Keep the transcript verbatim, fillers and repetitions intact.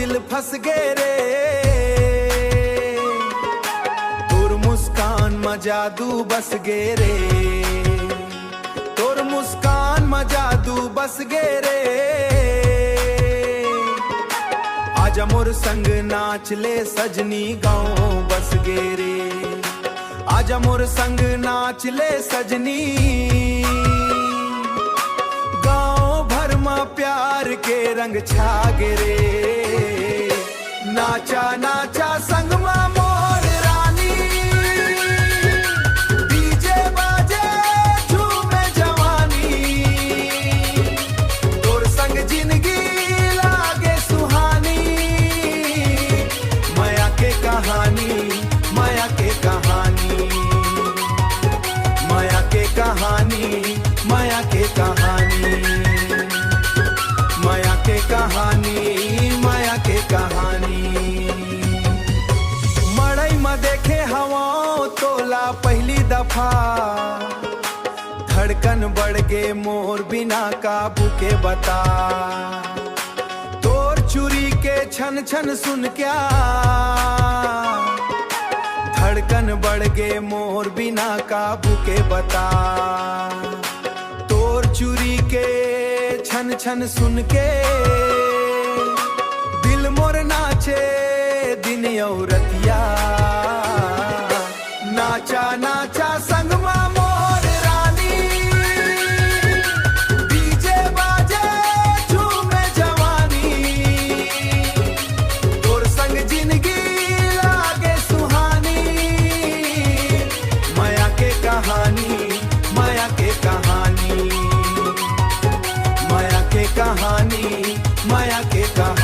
दिल फंस गे रे। तोर मुस्कान म जादू बस गे रे। तोर मुस्कान म जादू बस गे रे। आजा मोर संग नाच ले सजनी, गाँव बस गे रे। आजा मोर संग नाच ले सजनी, गाँव भर म प्यार के रंग छा गे रे। नाचा नाचा संग म मोर रानी, डीजे बाजे झूमे जवानी। तोर संग जिंदगी लागे सुहानी। मया के कहानी, मया के कहानी, मया के कहानी, मया के कहानी, मया के कहानी, मया के कहानी। मड़ई म देखे हवं तोला पहली दफा, धड़कन बढ़ गे मोर, बिना काबू के बता। तोर चूड़ी के छन छन सुन क्या, धड़कन बढ़ गे मोर, बिना काबू के बता। तोर चूड़ी के छन छन सुन के दिल मोर नाचे दिन अउ रतिया। नाचा नाचा संग म मोर रानी, डीजे बाजे झूमे जवानी। तोर संग जिंदगी लागे सुहानी। मया के कहानी, मया के कहानी, मया के कहानी, मया के कहानी।